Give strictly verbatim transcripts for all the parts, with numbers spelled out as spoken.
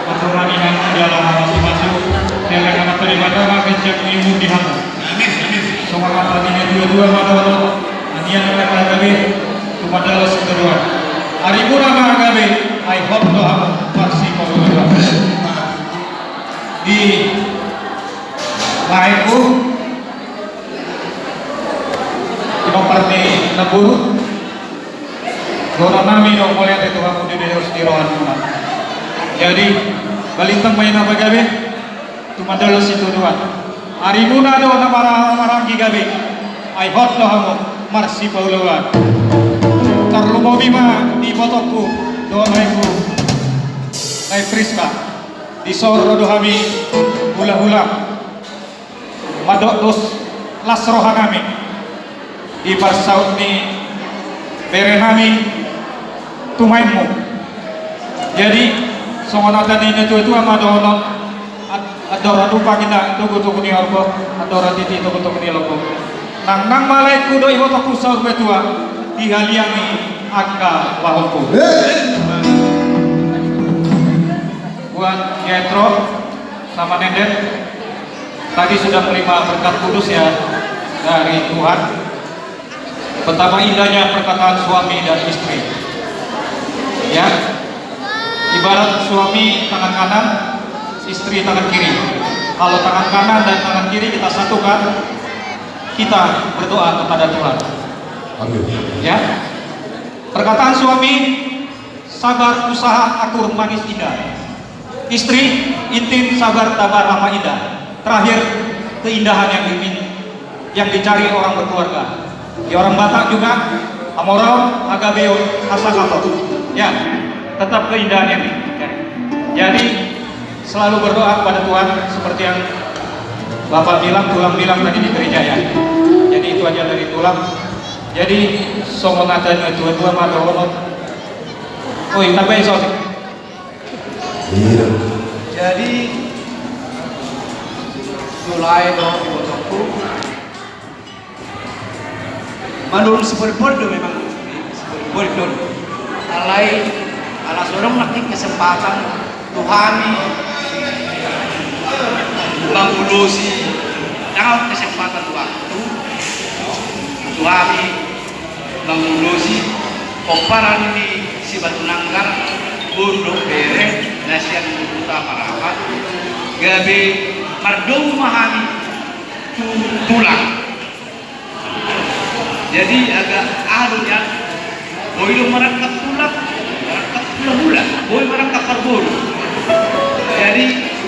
Patrona ni hamu jala hamu simasu, siala na mata di mata ma kencang ni umur di hamu. Songon hata ni na tua-tua ma dohot, anian na gabe, tumandangkon sitadoan. Arimuna ma gabe, ai hot do hamu marsipaoloan. Di laengku, di pinompar ni namboru, dohonon nami do mauliate tu hamu di behe ni rohamuna. Jadi, balintang ma i na pagabe, tumandangkon sitadoan. Arimuna do na mara-, maranggi gabe, ai hot do hamu marsipaoloan. Tarlumobi ma di ibotongku dohot laengku, lae Priska. Dison ro do hami hula-hula mandok dos las roha nami di parsaut ni bere nami tu maenmu. Jadi, songon hata ni na tua-tua ma dohonon, ad-, andor hadumpang inna togu-togu ni horbo, andor hatiti togu-togu ni lombu. Nangnang ma laengku dohot ibotongku saur matua, dihaliangi angka pahompu. Buat Yetro sama Nenden, tadi sudah menerima berkat kudus ya dari Tuhan. Betapa indahnya perkataan suami dan istri. Ya, ibarat suami tangan kanan, istri tangan kiri. Kalau tangan kanan dan tangan kiri kita satukan, kita berdoa kepada Tuhan. Amin. Ya, perkataan suami, sabar, usaha, akur, manis, indah. Istri, intin, sabar, tabar, rahma, indah. Terakhir, keindahan yang dimin-, yang dicari orang berkeluarga. Di orang Batak juga, hamoraon, hagabeon, hasangapon. Ya, tetap keindahan yang diinginkan. Jadi, selalu berdoa kepada Tuhan, seperti yang Bapak bilang, Tulang bilang tadi di gereja ya. Jadi, itu aja dari Tulang. Jadi, songon hata ni na tua-tua ma dohonon. Oi, tambai, Sos. Iya. Jadi, mulai dong di botongku. Manurun sipolpol do memang. Sipolpol do. Alai, ala so adong nangkin kesempatan tu hami mangulosi, dang adong kesempatan waktu tu hami mangulosi pomparan ni Sibatunanggar, boru dohot bere na sian Huta Parapat, gabe mardomu ma hami tu tulang. Jadi, agak aha do nian, boi do marangkap tulang, marangkap hula-hula, boi marangkap parboru. Jadi,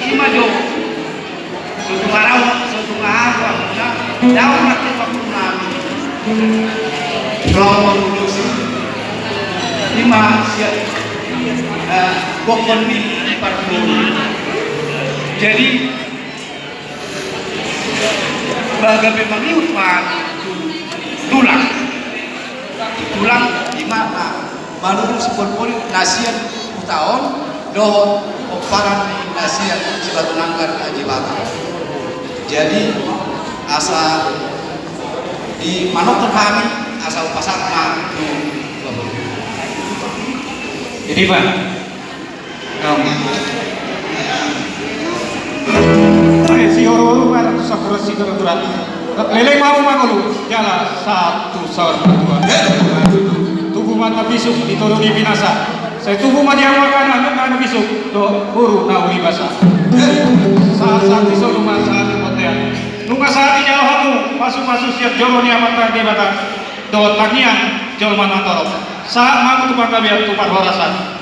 ima jo, so tung aha, so tung aha, so tung aha, dao rakyat waktu nami. Kalau mau ngulosi, ima siap, eh, bokon ni parboru. Jadi, Bah, gabe mangihut ma tu tulang. Tulang ima na manurun sipolpol na sian huta on dohot pomparan ni na sian Sibatunanggar Aji Bata. Jadi asa di manongkon hami asa upasahat ma tu. Jadi, Pak, Ai, sihoru-horu ma tu sapura sihoru-horu. Leleng ma hamu mangolu, jala sahat tu saur matua. Tubu ma na bisuk di toru ni binasa. Sai tubu ma di hamu angka anak na bisuk dohot boru na uli basa. Sahat-sahat ni solu ma sahat ni bontean. Nunga sahat dijalo hamu pasu-pasu sian joro ni Amanta Debata dohot tangiang jolma na torop. Sahat ma hamu tu panggabean tu parhorasan.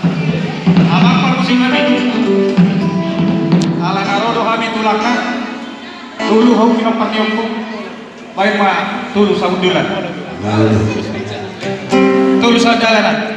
Amang parmusik nami, ala na ro do hami tulangna, tolu hamu pinompar ni ompu, baen ma tolu sahundulan. Tolu sahundulan.